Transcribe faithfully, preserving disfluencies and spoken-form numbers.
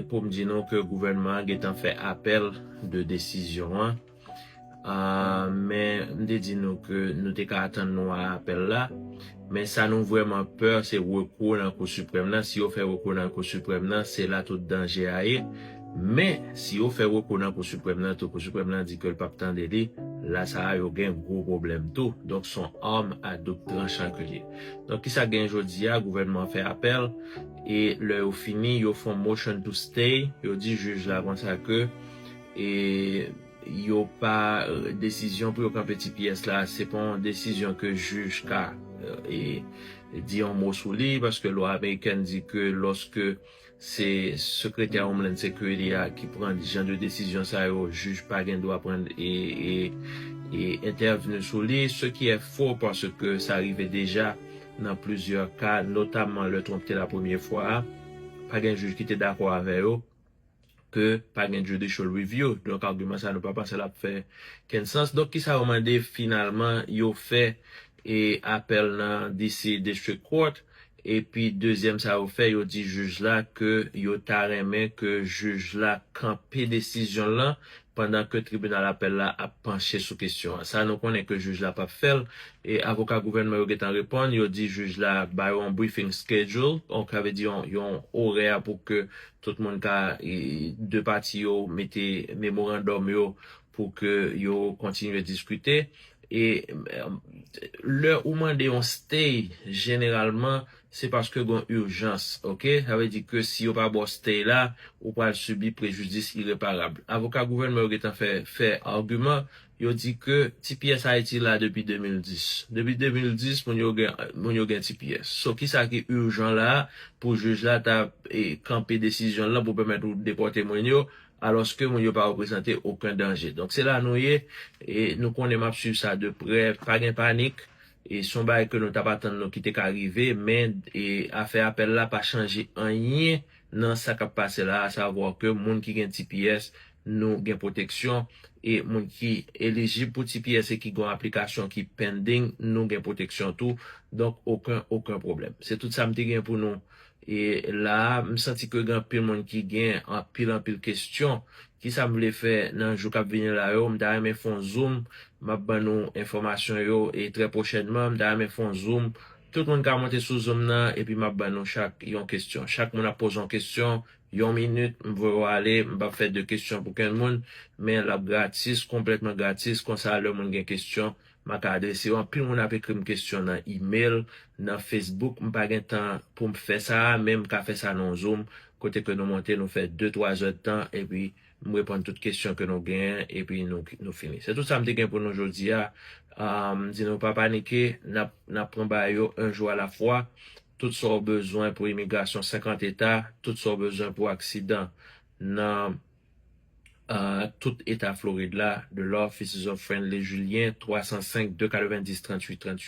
Pou m di nou ke gouvènman an gentan fè apèl de desizyon an. Ah, men m te di nou ke nou te ka atann nou a apèl la. Men sa nou vrèman pè, se rekou nan Kou Siprèm nan. Si yo fè rekou nan Kou Siprèm nan, se la tout danje a ye. Men, si yo fè rekou nan Kou Siprèm nan tou, Kou Siprèm nan di ke l p ap tande li, la sa a yo gen gwo pwoblèm tou. Donk, se yon arme à double tranchant ke l ye. Donk, kisa gen jodi a? Gouvènman an fè apèl, e lè yo fini, yo fè yon motion to stay, yo di jij la konsa ke, e, yo pa, desizyon pou yo kanpe T P S la, se pa yon desizyon ke jij ka, e, di yon mo sou li, paske lwa amerikèn di ke lòske se sekretè Homeland Security a ki pran jan de desizyon sa yo, jij pa gen dwa pran e, e, e entèvni sou li, ce qui est faux, paske sa rive deja nan plizyè ka, notamman lè Trump te la premye fwa a, pa gen jij ki te dakò avè yo ke pa gen judicial review. Donk, agiman sa nou pa panse l ap fè kenn sans. Donk, kisa yo mande finalman? Yo fè e apèl nan D C District Court. Epi, dezyèm sa yo fè, yo di jij la ke yo ta renmen ke jij la kanpe desizyon l lan pandan ke tribinal apèl la ap panche sou kesyon an. Sa nou konnen ke jij la p ap fè l. E avoka gouvènman yo gentan reponn, yo di jij la ba yo yon briefing schedule, donk sa vle di yon, yon orè pou ke tout moun ka, e, de pati yo mete memorandòm yo pou ke yo kontinye diskite. E, em, lè ou mande yon stay, jeneralman, se paske gen yon ijans, oke? Sa vle di ke si yo pa ba w stay la, ou pral sibi prejidis ireparab. Avoka gouvènman yo gentan fè, fè agiman, yo di ke T P S Haiti la depi de mil dis. Depi de mil dis, moun yo gen, moun yo gen T P S. So, kisa ki ijan la a pou jij la ta, e, kanpe desizyon l lan pou pèmèt ou depòte moun yo, alòske moun yo pa reprezante okenn danje. Donk, se la nou ye, e nou konnen m ap swiv sa de prè, pa gen panik, e se yon bagay ke nou t ap atann nou ki te ka rive, men, e, afè apèl la pa chanje anyen nan sa k ap pase la, asavwa ke moun ki gen T P S, nou gen pwoteksyon, e moun ki elijib pou T P S e ki gen yon aplikasyon ki pending, nou gen pwoteksyon tou. Donk, okenn, okenn pwoblèm. Se tout sa m te gen pou nou. E la a, m santi ke gen anpil moun ki gen anpil, anpil kesyon. Kisa m vle fè nan jou k ap vini la yo? M ta renmen fè yon zoom, m ap ban nou enfòmasyon yo, e trè pwochènman, m ta renmen fè yon zoom. Tout moun ka monte sou zoom nan, epi m ap ban nou chak yon kesyon. Chak moun ap poze yon kesyon, yon minit, m voye w ale, m p ap fè de kesyon pou kenn moun, men l ap gratis, konplètman gratis, konsa lè moun gen kesyon, m a ka adrese yo. Anpil moun ap ekri m kesyon nan email, nan Facebook, m pa gen tan pou m fè sa a, men m ka fè sa nan yon zoom, kote ke nou monte, nou fè de, twa zè d tan, epi m reponn tout kesyon ke nou genyen, epi nou, nou fini. Se tout sa m te gen pou nou jodi a. Ah, m di nou pa panike, n ap, n ap pran bagay yo un jour à la fois. Tout sa w bezwen pou imigrasyon senkant eta, tout sa w bezwen pou aksidan nan, ah, tout eta Florid la, de l'Offices of Friendly Julien, twa san senk, de katrevendis, tranntuit, tranntuit.